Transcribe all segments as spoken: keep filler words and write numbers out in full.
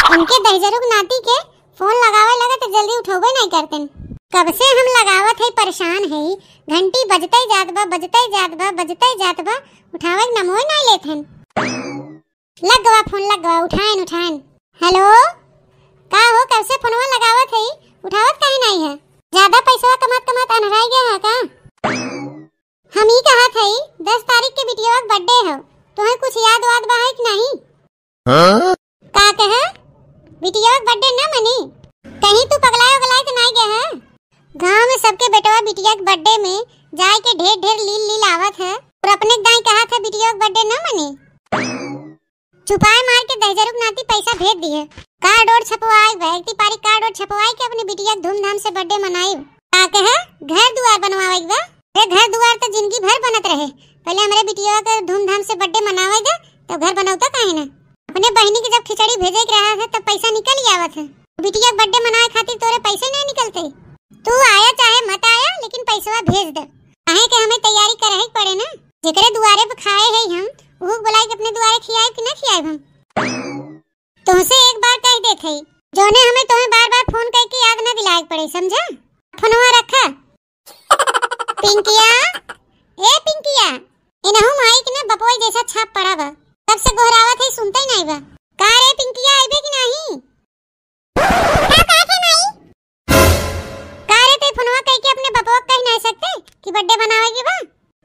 इनके दहिजरुक नाती के फोन लगावे लगे तो जल्दी उठौबे नहीं करतेन। कब से हम लगावत है, परेशान है, घंटी बजते जात बा, बजते जात बा, बजते जात बा, उठावे के नामो नहीं लेत हन। लग गवा फोन, लग गवा, उठाएन, उठाएन। हेलो, का हो, कब से फोनवा लगावत है, उठावत काहे नहीं है? ज्यादा पैसवा कमात कमात अनहराई गया है का? हम ई कहत हई, दस तारीख के बिटिया के बर्थडे हो, तुम्हें कुछ याद वाद बा है कि नहीं? हाँ? का कहे? बिटिया के बर्थडे ना मनी? कहीं तू पगलाए उगलाए तो नहीं गया है? गांव में सबके बेटवा बिटिया के बर्थडे में जाए के ढेर ढेर लील लील आवत है, और अपने के दाई कहत है बिटिया के बर्थडे ना मनी? चुपाए मार के दहिजरुक नाती पैसा भेज दिए। कार्ड ओर्ड छपवाए बा, एक तिपारी कार्ड ओर्ड छपवाए के अपने बिटिया के धूमधाम से बर्थडे मनाई। का कहे? घर दुआर बनवावे के बा। अरे घर दुआर तो जिंदगी भर बनत रहे, पहले हमरे बिटिया के धूमधाम से बर्थडे मनावे दे, तो घर बनौता काहे ना? अपने बहिनी के जब खिचड़ी भेजे के रहा है तब पैसा निकल ही आवत है। बिटिया के बर्थडे मनावे खातिर तोरे पैसे नहीं निकलते। तू आया चाहे मत आया, लेकिन पैसवा भेज दे। काहे के हमें तैयारी करे के पड़े ना, जेकरे दुआरे पे खाए है हम, उहू के बुलाए के अपने दुआरे खियाए कि ना खियाए हम? तुमसे एक बार कह देत है, जौने हमें तुम्हें बार बार फोन करके याद ना दिलाए के पड़े, समझा? फोनवा रखा। पिंकिया, ए पिंकिया, इनहू माई के ना बपवा जैसा छाप पड़ा बा, तब से गोहरावत है, सुनते ही नहीं बा। का रे पिंकिया, आइबे कि नहीं? का कहत है माई? का रे, ते फोनवा कह के अपने बपवा कह नहीं सकते कि बर्थडे बनावे के बा?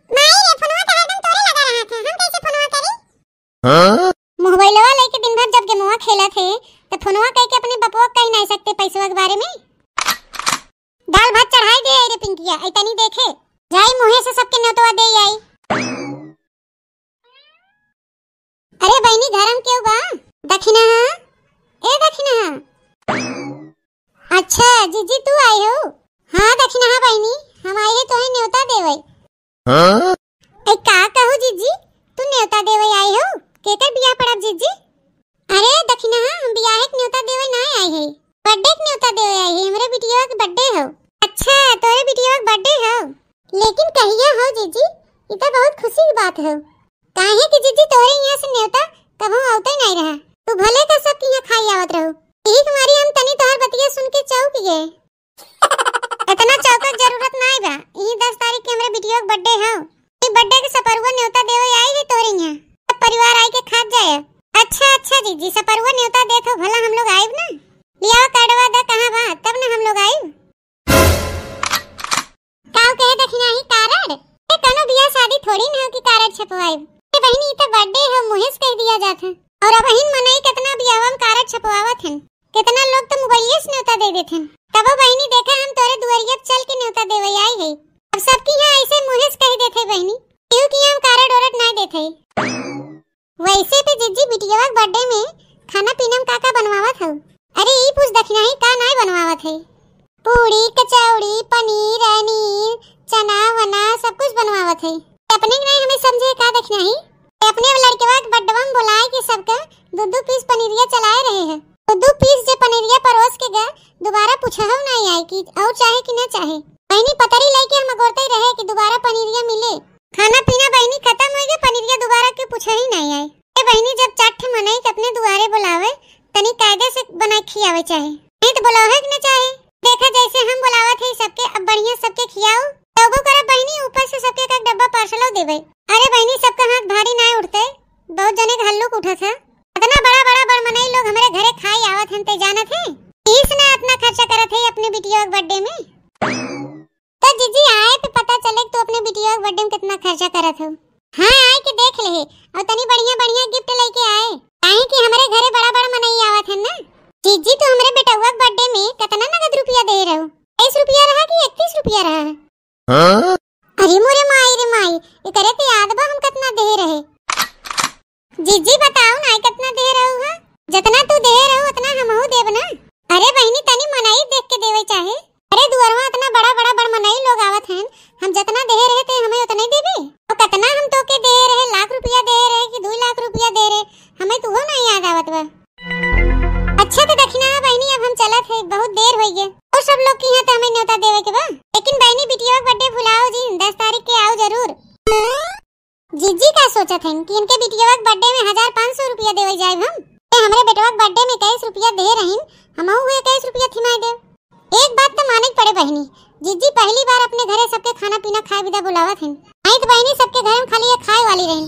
माई रे, फोनवा तो हरदम तोरे लगा रहा था, हम कैसे फोनवा करी? हाँ? मोबाइलवा लेके दिन भर जब गेमवा खेलत है, तो फोनवा कह के अपने बपवा कह नहीं सकते पैसवा के बारे में? दाल भात चढ़ाई दे आई रे पिंकिया, आई तनी देखे, जाई मुँहे से सबके नेवतवा दे आई। अरे बहिनी, घर में केहू बा? दखिनहा, ए दखिनहा। अच्छा जिज्जी, तू आई हो? हाँ दखिनहा बहिनी, हम आई है तोहे नेवता देवे। हाँ? ए का कहू जिज्जी, तू नेवता देवे आई हो? केकर बियाह पड़ब जिज्जी? अरे दखिनहा, हम बियाहे के नेवता देवे ना आई है, बर्थडे के नेवता देवे आई है, हमरे बिटिया के बर्थडे हो। अच्छा, तोरे बिटिया के बर्थडे हो? लेकिन कहिया हो जिज्जी, ई तो बहुत खुशी की बात हो। काहे कि जिज्जी तोरे यहाँ से नेवता कभू आवते नहीं रहा, तू भले का सबके यहाँ खाई आवत रहो। यही तुम्हारी हम तनी तोहर बतिया सुन के चौंक गए। इतना चौंके के जरूरत नाई बा। ई दस तारीख के हमरे बिटिया के बर्थडे हौ। ई बर्थडे के सपरुआ नेवता देवे आई है तोरे यहाँ। सब परिवार आई के खात जाए। अच्छा, अच्छा जीजी, सपरुआ नेवता देत हो, भला हम लोग आइब ना। लियावा कार्डवा दा, कहाँ बा, तब ना हम लोग आइब। काऊ कहे दखिनाही कारड? ए, कौनो बियाह शादी थोड़ी ना हो कि कारड छपवाइब। ए बहिनी, ई त बर्थडे हो, मुँहे से कह दिया जात है। और अबहिन मनई कितना बियाहवा में कारड छपवावत हन। कितना लोग तो मोबाइलिए से नेवता दे देत हन। तबो बहिनी देखा, हम तोरे दुआरिया पे चल के नेवता देवे आई है। अब सबकी यहाँ ऐसे मुँहे से कह देत है बहिनी, केहू की यहाँ हम कारड ओरड ना देत है। वैसे पे जिज्जी बिटियावा के बर्थडे में खाना पीना में का का बनवावत हो? अरे ई पूछ दखिनाही का नाय बनवावत है? पूड़ी, कचौड़ी, पनीर, अनीर, चना वना सब कुछ बनवावत है। अपने के नाय हमें समझे का दखिनाही? अपने लड़केवा के बर्थडे में बुलाए के सबका दो दो पीस पनीरिया चलाए रहे हैं। दो दो पीस जे पनीरिया परोस के गए, दोबारा पूछा हो नाय आए कि और चाहे कि ना चाहे। बहिनी पतरी लेके हम अगोरते ही रहे कि दोबारा पनीरिया मिले। खाना पीना बहिनी खत्म हो गया, पनीरिया दोबारा के पूछा ही नाय आए। ए बहिनी, जब चार ठे मनई के अपने दुआरे बुलावे, तनी कायदे से बनाए खियावे चाहे, नहीं तो बुलावे के ना चाहे। देखा जैसे हम बुलावत है सबके, अब बढ़िया सबके खियाओ। तबो करब बहिनी, ऊपर से सबके एक एक डब्बा पार्सलो देवे। अरे बहिनी, सबका हाथ भारी नाय उठते, बहुत जने के हल्लुक उठत है। इतना बड़ा बड़ा बड़ मनई लोग हमरे घरे खाए आवत हन, ते जानत है? तीस ना इतना खर्चा करत है अपने बिटिया के बर्थडे में। तो जीजी आए पे पता चले कि तू अपने बिटिया के बर्थडे में कितना खर्चा करत हो। हाँ, आए के देख ले और तनी बढ़िया बढ़िया गिफ्ट लेके आए, काहे कि हमरे घरे बड़ा बड़ा मनई आवत है ना। जीजी, तू हमरे बेटउआ के बर्थडे में कितना नगद रुपया दे रहो? तेईस रुपया रहा कि इकतीस रुपया रहा? हाँ? अरे मोरे माई रे माई, एकरे के याद बा हम कितना दे रहे। जीजी बताओ ना, कितना दे रहू है? जितना तू दे रहू उतना हमहू देब ना। अरे बहिनी, तनी मनई देख के देवे चाहे। अरे दुअरवा इतना बड़ा बड़ा बड़ मनई लोग आवत हैं, हम जितना दे रहे थे हमें उतना ही देबे। और कितना हम तोके दे रहे, लाख रुपया दे रहे कि दो लाख रुपया दे रहे, हमें तुहो नहीं याद आवत बा। अच्छा तो दखिना बहिनी, अब हम चलत है, बहुत देर हो गए। और सब लोग के यहाँ तो हमें न्योता देवे के बा, लेकिन बहिनी बिटिया के बर्थडे भुलाओ जी, दस तारीख के आओ जरूर। जीजी का सोचत हन कि इनके बिटिया के बर्थडे में हजार पाँच सौ रुपया देवे जाए हम? ए, हमरे बेटवा के birthday में इक्कीस रुपया दे रहीन, हमहू हुए इक्कीस रुपया थिमाई देब। एक बात त माने के पड़े बहिनी, जिज्जी पहली बार अपने घरे सबके खाना पीना खाए बिदा बुलावत हन। आई त बहिनी सबके घरे में खाली ये खाए वाली रहीन।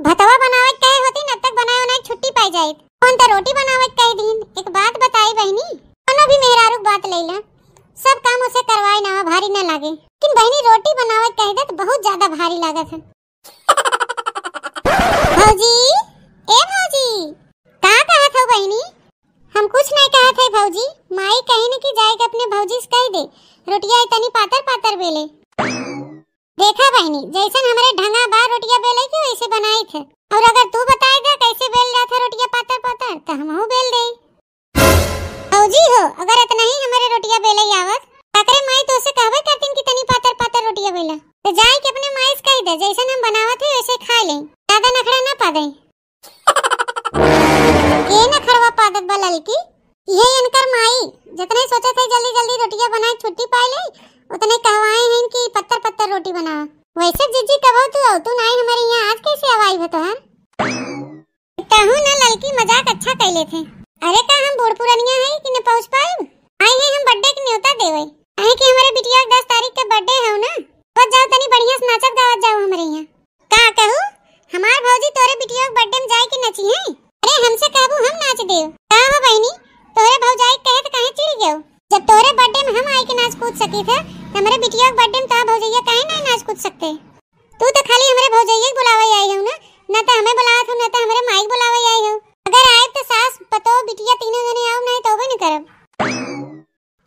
भतवा बनावे के कहे होती न, तब तक बनाए बनाए छुट्टी पाई जाइत। कौन त रोटी बनावे के कह दीन। एक बात बताई बहिनी, कोनो भी मेहरारू के बात ले ला, सब काम उसे करवाए ना, भारी ना लागे। लेकिन बहिनी रोटी बनावे के कह दे त बहुत ज्यादा भारी लागत है। भौजी, ए भौजी, का कहत हो बहिनी? हम कुछ नहीं कहत है भौजी, माई कहिन कि जाए के अपने भौजी से कह दे, रोटिया इतनी पातर पातर बेले। देखा बहिनी, जैसन हमरे ढंगा बा रोटिया बेले के, वैसे बनाई थे। और अगर तू बताए दे कैसे बेल जात है रोटिया पातर पातर, त हमहू बेल दे। भौजी हो, अगर इतना ही हमरे रोटिया बेले आवत, तकरे माई तो से कहबे करतीन कि तनी पातर पातर रोटिया बेला। तो जाए के अपने माई से कह दे, जैसन हम बनावत है वैसे खा ले, ज्यादा नखड़ा ना पा दे। के नखड़वा पादत बा ललकी, ये इनकर माई। जितने सोचत है जल्दी जल्दी रोटिया बनाए छुट्टी पाए ले, उतने कहवाए हैं कि पत्तर पत्तर रोटी बनावा। वैसे जिज्जी कबो तू अवतू नाई हमरे यहाँ, आज कैसे आवाई हो तोहार? तहू न ललकी मजाक अच्छा कैले थे। अरे का हम बूढ़ पुरनिया है कि न पहुँच पाएब? आई है हम birthday के न्योता देवे। काहे कि हमरे बिटिया के दस तारीख के birthday हौ ना। आवत जाओ तनी बढ़िया से नाचत गावत जाओ हमरे यहाँ। का कहू? हमार भौजी तोरे बिटिया के birthday में जाए के नची है? अरे हमसे कहबू हम नाच देव। का हो बहिनी, तोरे भौजाई कहे त काहे चिढ़ गयो? जब तोरे birthday में हम आए के नाच कूद सकी थे, त हमरे बिटिया के birthday में तोहार भौजैया काहे नहीं नाच कूद सकते? तू तो खाली हमरे भौजैया के बुलावे आई हो ना, ना तो हमें बुलावत हो, ना तो हमरे माई के बुलावे आई हो। अगर आए तो सास, पतोह, बिटिया तीनों जने आओ, नहीं तो होबे न करब।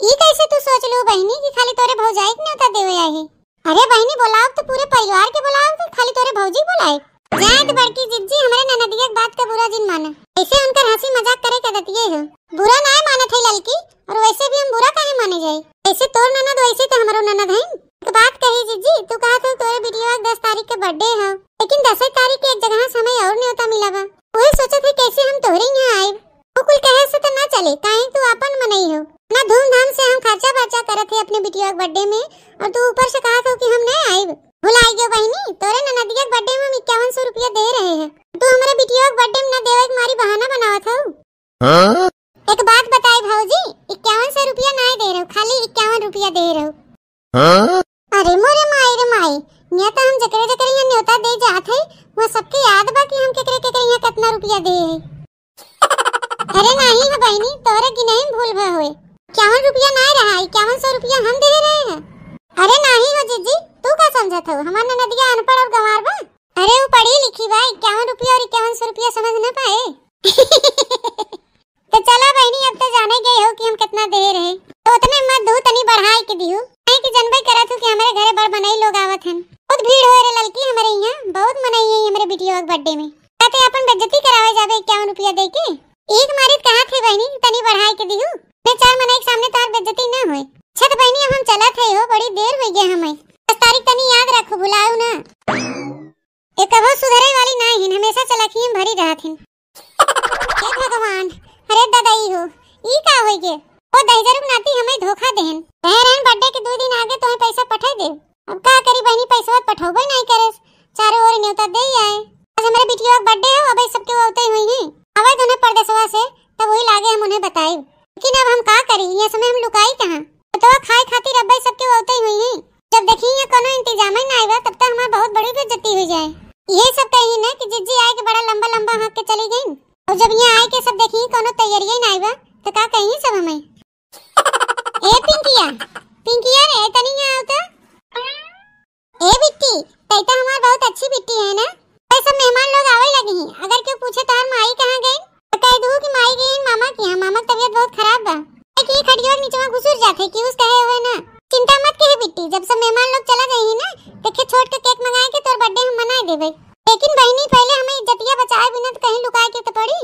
ई कैसे तू सोच लू बहिनी कि खाली तोरे भौजाई के न्योता देवे आई? अरे बहिनी, बुलाओ तो पूरे परिवार के बुलाओ कि खाली तोरे भौजी के बुलाए? जाए तो बड़की जिज्जी, हमरे ननदिया के बात का बुरा जिन माने। ऐसे उनकर हंसी मजाक करे के आदतिये हो। बुरा नाय मानत है ललकी, और वैसे भी हम बुरा काहे माने जाए? ऐसे तोर ननद वैसे तो हमरो ननद है। एक बात कही जिज्जी, तू कहा था तोरे बिटिया के दस तारीख के birthday है, लेकिन दस तारीख के एक जगह से हमें और न्योता मिला बा। वही सोचत है कैसे हम तोहरे यहाँ आए। वो कुल कहे से तो ना चले, काहे तू आपन मनई हो। ना धूमधाम से हम खर्चा बर्चा करत है अपने बिटिया के birthday में, और तू ऊपर से कहा था कि हम नहीं आइब। भुलाई गयो बहिनी, तोरे ननदिया के birthday में हम इक्यावन सौ रुपया दे रहे हैं, तू हमरे बिटिया के birthday में ना देवे के मारी बहाना बनावत हो। हाँ? एक बात बताई भौजी, इक्यावन सौ रुपया नहीं दे रहे हो, खाली इक्यावन रुपया दे रहे हो। हाँ? अरे मोरे माई रे माई, न्योता हम जकरे जकरे यहाँ न्योता दे जात है, वहाँ सबके याद बा कि हम केकरे केकरे यहाँ कितना रुपया दे है। अरे नाही हो बहिनी, तोहरे गिनही में भूल भा होए। इक्यावन रुपया नाही रहा, इक्यावन सौ रुपया हम दे रहे हैं। अरे नाही हो जिज्जी, तू का समझत हो? हमार ननदिया अनपढ़ और गंवार बा। अरे वो पढ़ी लिखी बा, इक्यावन रुपया और इक्यावन सौ रुपया समझ न पाए। तो चला बहिनी, अब तो जाने गए हो कि हम कितना दे रहे, तो उतने मत दू, तनी बढ़ाई के दिहू। काहे कि जनबे करत हूँ कि हमरे घरे बड़ मनई लोग आवत हन, बहुत भीड़ होए रे ललकी हमरे यहाँ, बहुत मनई है हमरे बिटिया के birthday में। कहते अपन बेइज्जती करावे जाबे इक्यावन रुपया दे के। एक मारित कहा थे बहिनी, तनी बढ़ाई के दिहू। मैं चार मनई के सामने तोहार बेइज्जती ना होए। अच्छा तो बहिनी, अब हम चलत है हो, बड़ी देर हो गया हमें। दस तारीख तनी याद रखो, भुलाओ ना। एक कबो सुधरे वाली ना हिन, हमेशा चलाकी में भरी रहत हिन। हे भगवान, अरे ददाई हो, ई का होई गे? ओ दहिजरू के नाती हमें धोखा देहन। कहे रहन birthday के दो दिन आगे तोहे पैसा पठाई दे। अब का करी बहिनी, पैसवा पठौबे नहीं करे। चारों ओर न्योता दे ही आए। आज हमरे बिटिया के birthday हो, अब सबके वो उतई हुई हैं। आवे दोनों परदेसवा से, तब वही लागे हम उन्हें बताई। लेकिन अब हम का करी, ये समय हम लुकाई कहाँ? तो खाए खातिर अब सबके वो उतई हुई हैं। जब देखी यहाँ कोनो इंतजाम ही ना आएगा, तब तक हमार बहुत बड़ी बेइज्जती हो जाए। ये सब कही ना कि जिज्जी आए के बड़ा लंबा लंबा हक के चली गई, और जब यहाँ आए के सब देखी कोनो तैयारी ही ना आएगा, तो का कही सब हमें? ए पिंकिया, पिंकिया रे, तनी यहाँ आओ तो। ए बिट्टी, तई तो हमार बहुत अच्छी बिट्टी है ना? भाई सब मेहमान लोग आवे लगी हैं, अगर क्यों पूछे तोहार माई कहाँ गई, तो कह दू कि माई गई हैं मामा के यहाँ, मामा की तबीयत बहुत खराब बा। एक ही खटिया के नीचवा घुसुर जाते कि उस कहे हुए ना। चिंता मत कहे बिट्टी, जब सब मेहमान लोग चला जाई ना, देखे छोट के cake मंगाए के तोर birthday हम मनाए देबे। लेकिन बहिनी पहले हमें इज्जतिया बचाए बिना तो कहीं लुकाए के तो पड़ी।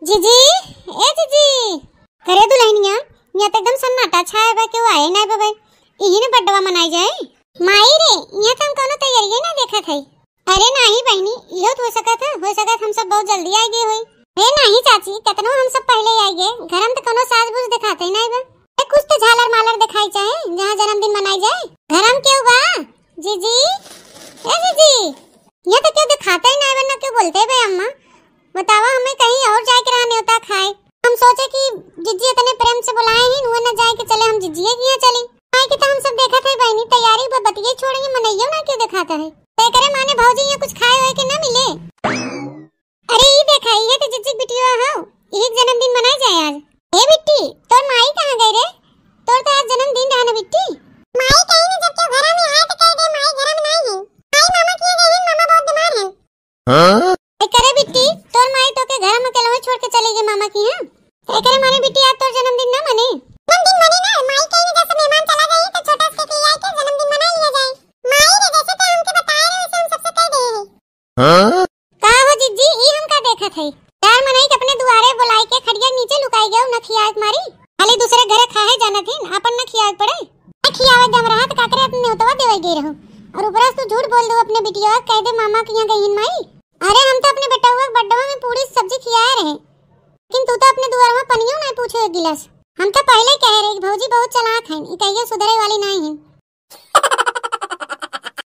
जीजी, ए जीजी। करे दुल्हनिया, यहाँ तो एकदम सन्नाटा छाया बा, केहू आए ना बा। इही ने birthdayवा मनाई जाए। माई रे, यहाँ तो हम कोनो तैयारिये ना देखत है। अरे नाही बहिनी, इहो तो हो सकत है, हो सकत हम सब बहुत जल्दी आ गए होई। हे नाही चाची, कितनो हम सब पहले आ गए, घर में तो कोनो साज बुझ दिखाते ही नहीं बा। ए, कुछ तो झालर मालर दिखाई चाहे, जहाँ जन्मदिन मनाई जाए। घर में क्यों बा? जीजी, ए जीजी। ये तो क्यों दिखाते ही ना, वरना क्यों बोलते बे अम्मा? बतावा, हमें कहीं और जाए के रहा न्योता खाए। हम सोचे कि जिज्जी इतने प्रेम से बुलाए ही, वो ना जाए कि चले हम जिज्जिए के यहाँ चली। आए कि तो हम सब देखत है बहनी, तैयारी ब-, बतिये छोड़ेंगे, मनइयो ना क्यों दिखाता है। तो एकरे माने भौजी यहाँ कुछ खाए होए के ना मिले। अरे ई देखा, ये तो जिज्जी बिटिया हो, ये जन्मदिन मनाए जाए आज। ए बिट्टी, तोर माई कहाँ गई रे? तोर तो आज जन्मदिन रहा ना बिट्टी। माई कहीं ना, जब क्यों घर में आए तो कह दे माई घर में नहीं है। माई मामा किए गई है, मामा बहुत बीमार है। हाँ? ए करे बिट्टी, तोर माई तो के घर में अकेलवे छोड़ के चली गई मामा की, हाँ? एकरे माने बिट्टी आज तोर जन्मदिन ना मने? जन्मदिन मने ना, माई कहीं ना जैसे मेहमान चला गई तो छोटा से केक ले आए के जन्मदिन मना लिया जाए। माई रे, जैसे तो हमके बताए रहे वैसे हम सबसे कह दे रहे। हाँ? का हो जिज्जी, ई हम का देखत है? चार मनई के अपने दुआरे बुलाए के खटिया के नीचे लुकाई गयो, न खियाए के मारी। खाली दूसरे घरे खाए जानत हिन, अपन न खियाए के पड़े। न खियावे के दम रहा त काकरे अपने न्योतवा देवे गई रहू। और ऊपरा से तू झूठ बोल दो अपने बिटिया, कह दे मामा के यहाँ गई हिन माई। अरे हम तो अपने बेटवा के बर्थडे में पूरी सब्जी खियाए रहे, लेकिन तू तो अपने दुआर में पनियो नहीं पूछे एक गिलास। हम तो पहले कह रहे कि भौजी बहुत चालाक हैं, ई कहियो सुधरे वाली नहीं है।